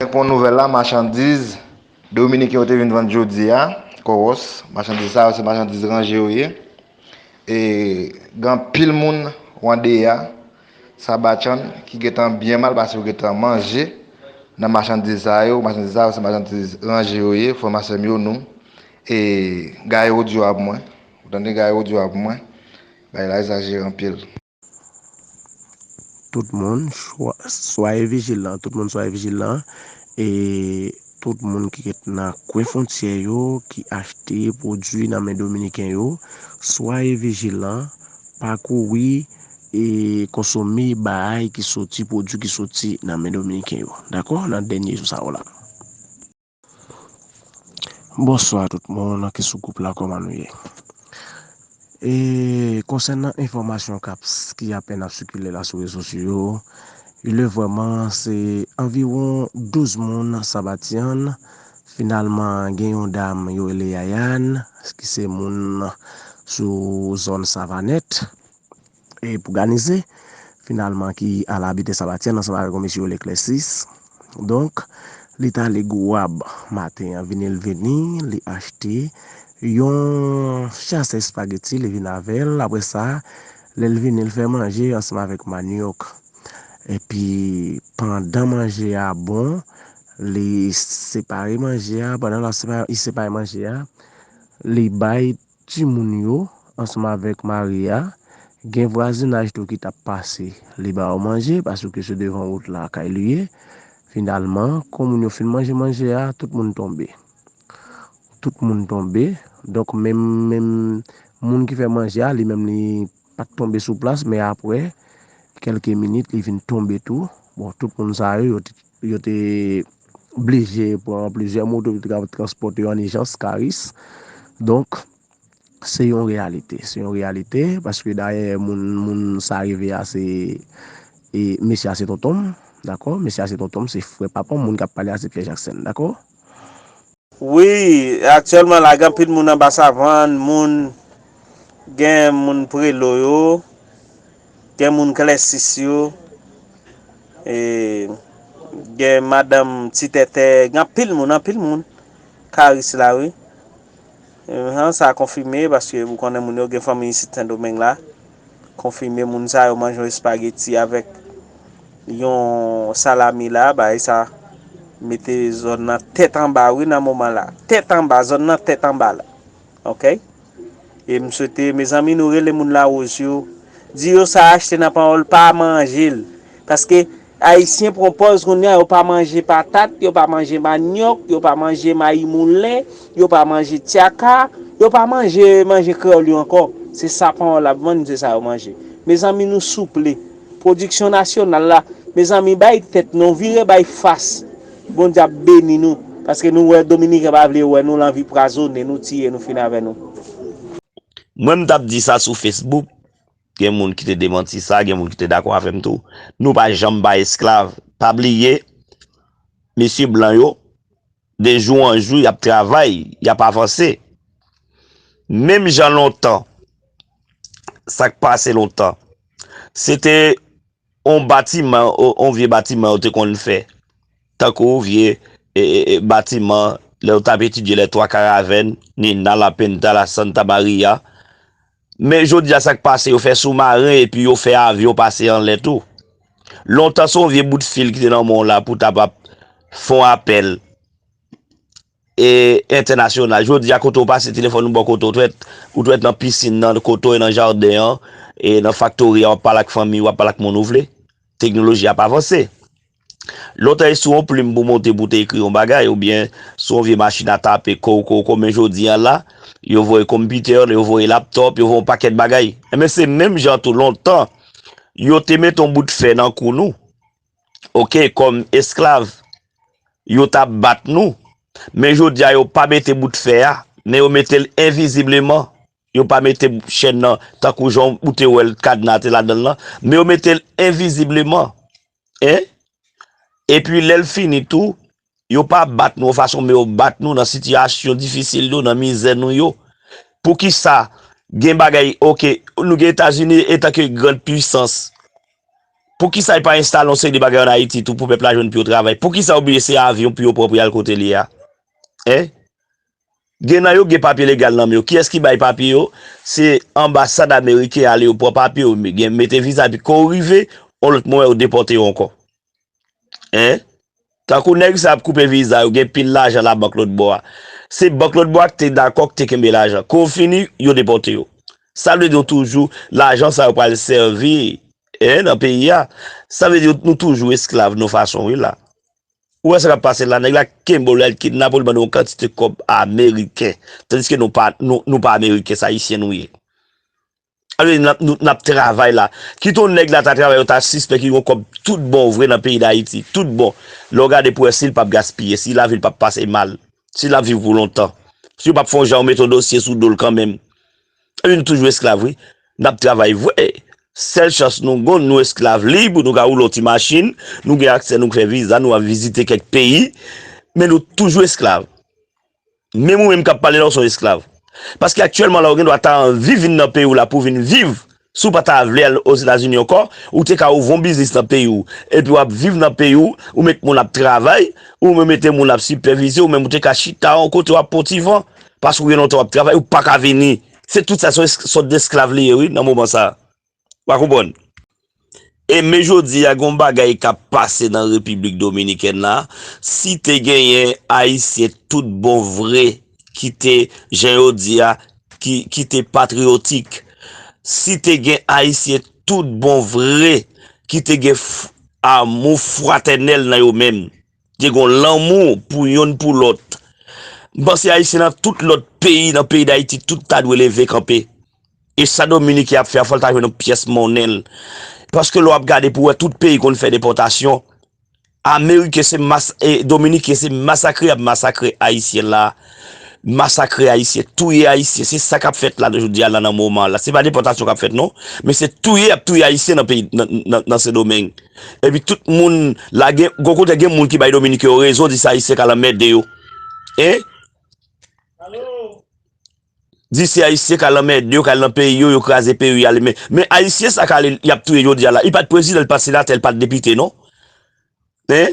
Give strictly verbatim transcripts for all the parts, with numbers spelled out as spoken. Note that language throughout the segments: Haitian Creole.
Pou nouvèl la, machandiz dominiken yo te vin vann jodi a, Kowòs, machandiz sa yo se machandiz ranje yo ye. E gen anpil moun Wandeya, Sabatyann, ki gentan byen mal pase yo gentan manje nan machandiz sa yo. Machandiz sa yo se machandiz ranje yo ye, frè m ak sè m yo, nou. E gaye odyo a pou mwen. Ou tande, gaye odyo a pou mwen. Bagay la egzajere anpil. Tout moun, swaye vijilan, tout moun swaye vijilan. E tout moun ki ret nan kwen fwontyè yo, ki achte pwodui nan men dominiken yo, swaye vijilan, pa kouri e konsome bagay ki soti, pwodui ki soti nan men dominiken yo. Dakò? Nan dènye jou sa yo la. Bonswa tout moun ki sou gwoup la, kòman nou ye? E konsènan enfòmasyon k ap ki apèn ap sikile la sou rezo sosyo yo, il est vraiment se anviwon douz moun Sabatyann. Finalman gen yon dam yo rele Yayan, ki se moun sou zòn Savanèt, e pou ganize, finalman ki al abite Sabatyann ansanm avèk yon mesye yo rele Klèsis. Donk, li t ale Gouwab maten an, vini l vini, li achte yon chasè espageti, li vin avè l. Apre sa, lè l vini, l fè manje ansanm avèk manyòk. Epi, pandan manje a bon, li separe manje a. Pandan l ap separe, li separe manje a, li bay timoun yo ansanm avèk mari a. Gen vwazinaj tou ki t ap pase, li ba yo manje, paske se devan wout la kay li ye. Finalman, kon moun yo fin manje manje a, tout moun tonbe. Tout moun tonbe. Donk, menm, menm moun ki fè manje a, li menm li pa t tonbe sou plas, men apre kèlke minit, li vin tonbe tou. Bon, tout moun sa yo, yo te, yo te blije pran plizyè moto pou te ka transpòte yo an ijans, karis. Donk, se yon reyalite. Se yon reyalite, paske dayè moun, moun sa rive a se, e, mesye a se tonton m, dakò? Mesye a se tonton m, se frè papa m, moun k ap pale a se Pyè Jaksen, dakò? Wi, aktyèlman la, gen anpil moun anba savann, moun, gen moun Prelo yo, gen moun Klèsis yo, e, gen madanm Ti Tètè, gen anpil moun, anpil moun. Karis la, wi. Enhen, sa konfime, paske ou konnen moun yo gen fanmi isit Sendomeng la. Konfime moun sa yo manje yon espageti avèk yon salami la, bagay sa mete zòn nan tèt anba, wi, nan moman la. Tèt anba, zòn nan tèt anba la. Oke? E m swete, mezanmi, nou rele moun Lawoz yo. Di yo sa achte nan pawòl, pa manje l. Paske Ayisyen pran pòz kounye a, yo pa manje patat, yo pa manje manyòk, yo pa manje mayi moulen, yo pa manje tyaka, yo pa manje manje kreyòl yo ankò. Se sa pawòl ap vann, se sa yo manje. Mezanmi, nou souple. Pwodiksyon nasyonal la, mezanmi, bay tèt nou, vire bay fas. Bondye ap beni nou. Paske nou wè Dominiken pa vle wè nou, l anvi pwazonnen nou, tiye nou, fin avè nou. Mwen, m t ap di sa sou Facebook. Gen moun ki te demanti sa, gen moun ki te dakò avè m tou. Nou pa janm pa esklav. Pa bliye, mesye blan yo, de jou an jou, y ap travay, y ap avanse. Menm jan lontan, sa k pase lontan, se te yon batiman, yon vye batiman yo te konn fè. Tankou vye e, e, e, batiman, lè yo t ap etidye Les Trois Caravelles, ni La Pinta, La Santa Maria. Men jodi a sa k pase, yo fè soumaren epi yo fè avyon pase anlè tou. Lontan se yon vye bout fil ki te nan men w la pou w ta p ap fè yon apèl e entènasyonal. Jodi a kote w pase telefòn ou bò kote w, ou t wè, ou t wè nan pisin nan kote w, nan jaden an, e nan faktori a, w ap pale ak fanmi w, w ap pale ak moun ou vle. Teknoloji ap avanse. Lontan e sou yon plim pou monte pou te ekri yon bagay, oubyen sou yon vye machin a tape, ko, ko, ko, men jodi a la, yo voye konpitè, yo voye laptòp, yo voye yon pakèt bagay. Enben se menm jan tou lontan, yo te mete yon bout fè nan kou nou, oke, kòm esklav, yo t ap bat nou, men jodi a yo pa mete bout fè a, men yo mete l envizibleman. Yo pa mete chèn nan tankou jan ou te wè l kadna te ladan l lan, men yo mete l envizibleman. En? Epi lè l fini tou, yo pa bat nou yon fason, men yo bat nou nan sitiyasyon difisil yo, nan mizè nou yo. Poukisa gen bagay, oke, nou gen Etazini etanke grand puissance, Poukisa yo pa enstale yon seri de bagay ann Ayiti tou pou pèp la jwenn pou yo travay? Poukisa yo bliye se avyon pou yo pran pou y al kote l ye a? Hein? Gen nan yo gen papye legal nan men yo. Kiyès ki bay papye yo? Se anbasad ameriken ale yo pran papye yo, gen mete viza, epi kan w rive, yon lòt moman yo depòte yo ankò. Hein? Tankou nèg sa ap koupe viza yo, gen pil lajan labank lòt bò a. Se bank lòt bò a ki te dakò, ki te kenbe lajan. Kan w fini, yo depòte yo. Sa vle di w toujou, lajan sa yo pral sèvi, hein, nan peyi a. Sa vle di nou toujou esklav nou fason, wi la. Ou wè sa k ap pase la, nèg la kenbe w, l al kidnape w, l ban nou yon kantite kòb ameriken. Tandiske nou pa, nou, nou pa ameriken, se ayisyen nou ye. Alò, n ap, nou, n ap travay la. Kit yon nèg la ta travay, yo ta sispèk li gon kòb tout bon vre nan peyi Dayiti. Tout bon. Lè w gade pou wè si l p ap gaspiye, si lavi l p ap pase mal, si l ap viv pou lontan. Si yo p ap fè yon jan, yo mete yon dosye sou do l kanmenm. Epi nou toujou esklav, wi. N ap travay vre. Sèl chans nou gon, nou esklav lib, nou ka woule yon ti machin, nou gen aksè, nou fè viza, nou ap vizite kèk peyi, men nou toujou esklav. Menm ou menm k ap pale la, ou se yon esklav. Paske aktyèlman la, ou gen dwa ta anvi vin nan peyi w la pou vin viv. Si w pa ta vle al Ozetazini ankò, ou te ka ouvri yon biznis nan peyi w. Epi w ap viv nan peyi w, ou met moun ap travay, ou mete moun ap sipèvize, ou menm ou te ka chita yon kote w ap pran ti van. Paske w gen lontan w ap travay, ou pa ka vini. Se tout sa, se yon es-, sòt desklav li ye, wi, nan moman sa a. W a konprann? E men jodi a, gen yon bagay k ap pase nan Repiblik Dominikèn la. Si te genyen Ayisyen tout bon vre ki te, jan yo di a, ki, ki te patriyotik, si te gen Ayisyen tout bon vre ki te gen f-, amou fratènèl nan yo menm, te gen lanmou pou yonn pou lòt, m panse Ayisyen nan tout lòt peyi, nan peyi Dayiti, tout ta dwe leve kanpe. E sa Dominiken ap fè a, fò l ta jwenn yon pyès monnen l. Paske lè w ap gade pou wè tout peyi konn fè depòtasyon, Ameriken se mas-, e, Dominiken se masakre y ap masakre Ayisyen la. Masakre Ayisyen, touye Ayisyen. Se sa k ap fèt la jodi a la nan moman la. Se pa depòtasyon k ap fèt non, men se touye y ap touye Ayisyen nan peyi, nan, nan, nan Sendomeng. Epi tout moun la gen, gon kote gen moun ki bay Dominiken yo rezon, di se Ayisyen k al anmède yo. Hein? Di se Ayisyen k al anmède yo, k al nan peyi yo, yo kraze peyi yo, y ale. Men, men Ayisyen sa k ale, y ap touye jodi a la. Li pa t prezidan, li pa t senatè, li pa t depite, non. Hein?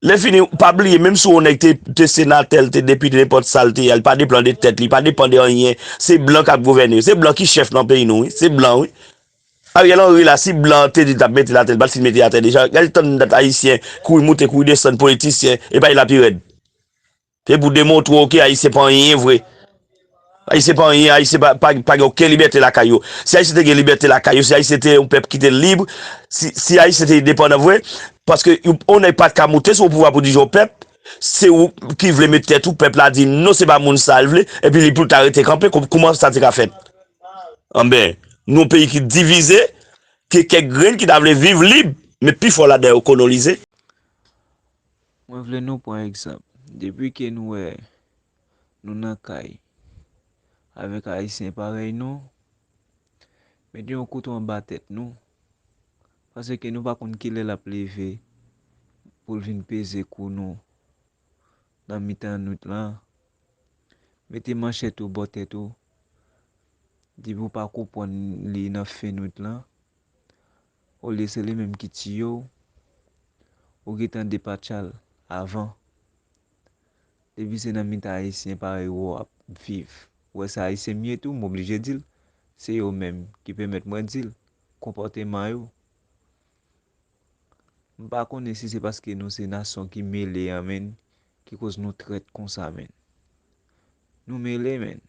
Lè fini, pa bliye, menm si yon nèg te, te senatè, l te depite, nenpòt sa l te ye, li pa depann de tèt li, li pa depann de anyen. Se blan k ap gouvène yo. Se blan ki chèf nan peyi nou, wi. Se blan, wi. Ariel Henry la, si blan te di l t ap mete l atè, li pa t fin mete l atè deja. Gade tann dat Ayisyen kouri moute, kouri desann politisyen, e pa li la pi rèd. Se pou demontre w ke Ayisyen pa anyen vre. Ayisyen pa anyen, Ayisyen pa, pa, pa gen okenn libète lakay yo. Si Ayisyen te gen libète lakay yo, si Ayisyen te yon pèp ki te lib, si, si Ayisyen te endepandan vre, paske yon, yon nèg pa t ka moute sou pouvwa pou dirije yon pèp, se ou ki vle met tèt ou, pèp la di non, se pa moun sa l vle, epi li pou l ta rete kanpe, kou-, kouman sa te ka fèt? Anben, nou yon peyi ki divize, ke kèk grenn ki ta vle viv lib, men pifò ladan yo kolonize. Mwen vle nou pran egzanp. Depi ke nou wè nou nan kay avèk Ayisyen parèy nou, mete yon kouto anba tèt nou, paske nou pa konn kilè l ap leve pou l vin peze kou nou nan mitan nwit lan. Mete manchèt ou bò tèt ou, depi w pa konprann li nan fen nwit lan, olye se li menm ki tiye w, ou gentan depatcha l avan. Depi se nan mitan Ayisyen parèy ou w ap viv. Ou wè se Ayisyen m ye tou, m oblije di l. Se yo menm ki pèmèt mwen di l. Konpòteman yo. M pa konnen si se paske nou se nasyon ki mele an, menn, ki koz nou trèt konsa, menn. Nou mele, menn.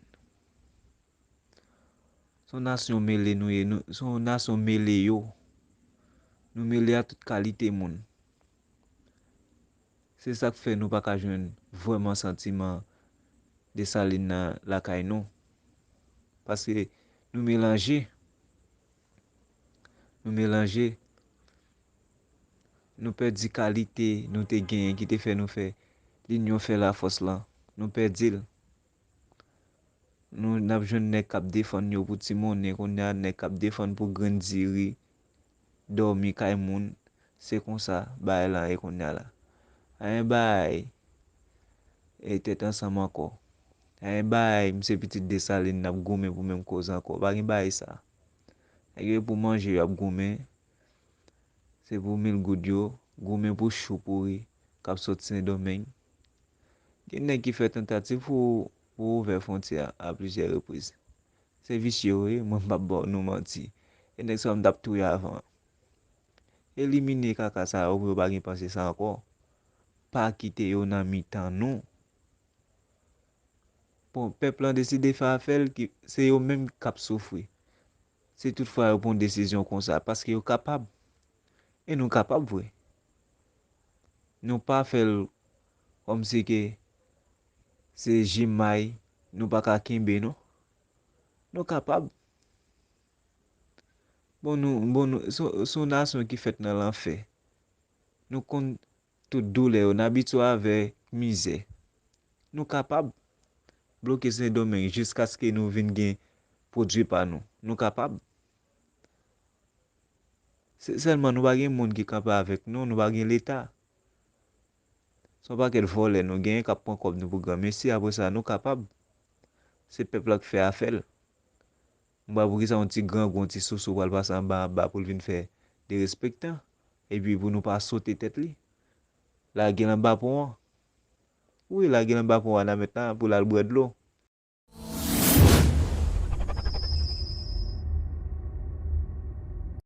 Se yon nasyon mele nou ye, nou, se yon nasyon mele yo. Nou mele a tout kalite moun. Se sa k fè nou pa ka jwenn vrèman santiman Desalin nan lakay nou. Paske nou melanje. Nou melanje. Nou pèdi kalite nou te genyen ki te fè nou fè linyon fè lafòs lan. Nou pèdi l. Nou, n ap jwenn nèg k ap defann yo pou ti monnen, kounye a nèg k ap defann pou grenn diri, dòmi kay moun, se konsa bagay lan ye kounye a la. Anyen bagay, e tèt ansanm ankò. Anyen bagay, m se pitit Desalin, n ap goumen pou menm koz ankò. Pa gen bagay sa. Nèg yo pou manje, y ap goumen. Se pou mil goud yo, goumen pou chou pouri k ap sot Sendomeng. Gen nèg ki fè tantativ pou, pou ouvè fwontyè a a plizyè repriz. Se visye yo ye, mwen m p ap ba nou manti. E nèg sa yo m t ap touye avan. Elimine kaka sa yo pou yo pa gen panse sa ankò. Pa kite yo nan mitan nou. Bon, pèp lan deside fè afè l, ki, se yo menm k ap soufri. Si toutfwa yo pran yon desizyon konsa, paske yo kapab. E nou kapab vre. Nou pa fè l kòmsi ke se jimay, nou pa ka kenbe non. Nou kapab. Bon, nou, bon, nou, se, se yon nasyon ki fèt nan lanfè. Nou konn tout doulè yo, n abitye avèk mizè. Nou kapab bloke Sendomeng jiskaske nou vin gen pwodui pa nou. Nou kapab. Se sèlman nou pa gen moun ki kanpe avèk nou, nou pa gen Leta. Se yon pakèt vòlè nou genyen k ap pran kòb nou pou granmesi, apre sa nou kapab. Se pèp la k fè afè l. M pa wè poukisa yon ti grangou, yon ti sousou pral pase anba anba pou l vin fè derespektan. Epi pou nou pa sote tèt li. Lage l anba pon an. Wi, lage l anba pon an nan mèt la pou l al bwè dlo.